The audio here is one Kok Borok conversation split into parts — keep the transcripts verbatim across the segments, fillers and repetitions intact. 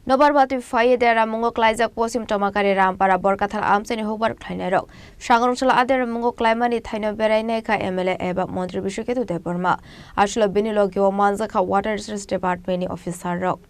Nobar batwi phaiwi deramungo klaijak Pochim Tomakari Rampara Borkathal amchaini hukbar khlainairok. Sangrong sala a deramungo klaimani thaino berainai kha M L A eba Montri Biswaketu Debbarma. Aswkle bini logio manjakha Water Resource Department ni officer rok.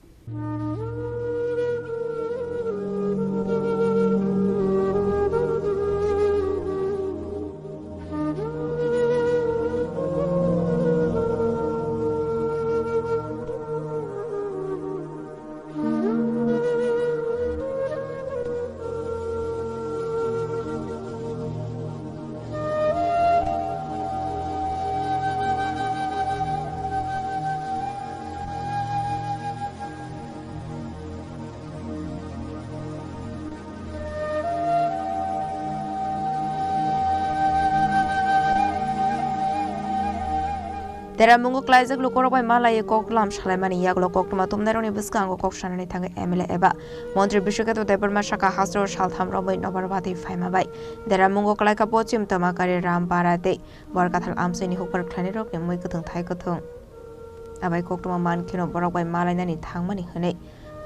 Deramungo klaijak lukurok bai malaiwi koklam salaimani yagulo koktwma tumnairokni bwskango kok sanani thangwi M L A eba Montri Biswaketu Debbarma sakha hasteo saltham romwi nobar batwi phaima bai. Deramungo klaikha Pochim Tomakari Rampara tei Borkathal amchaini hukbar khlainairokni mui kwthwng thai kwthwng. Abai koktwma mankheno borok bai malainani thangmani hwnwi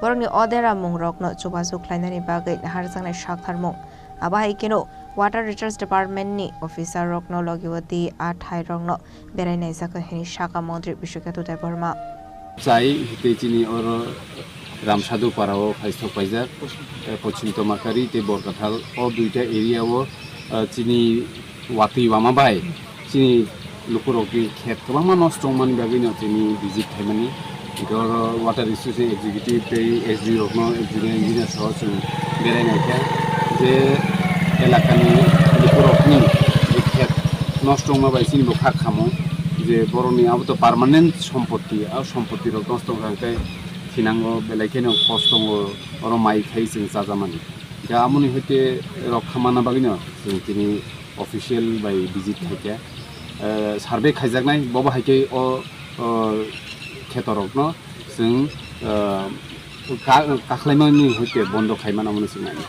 borokni o deramungrokno chubachu khlainani bagwi naharjaknai saktharmung. Abo hai kheno Water Resource Department ni officer rokno logiwi twi a thairokno berai naijak hwnwi sakha Montri Biswaketu Debbarma. Chai hwnkhe chini oro Ramsadhu para o phaisok paijak, eh, Pochim Tomakari tei Borkathal o duita area o, eh, chini watwi wama bai chini lukurokni khet kwbangma nosto wngmani bagwino chini visit khaimani. Hwnkhe oro Water Resource Executive tei S D O rokno, Engineer soho chwng berai naikha je elakani lukurokni je khet nosto wngma bai chini bo kha khamo je borokni abo to permanent sompotti, a sompotti rok nosto wngkha hwnkhe thinango belai kheno kosto wngo, oro mai khai chwng chajamani. Hwnkhe amoni hoite rok kha manna bagwino chwng tini official bai visit khaikha, eh, survey khaijaknai, bobo hai khe o, o, khetorokno chwng, eh, ka-, kakhlaimani hoite bondo khaimano amoni chwng nainai.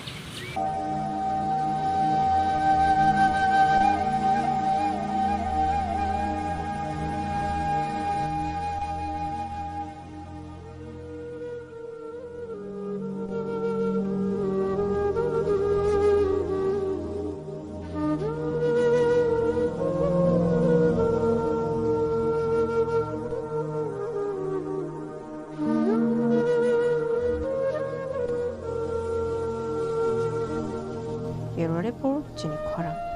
Bureau Report, Chini Khorang.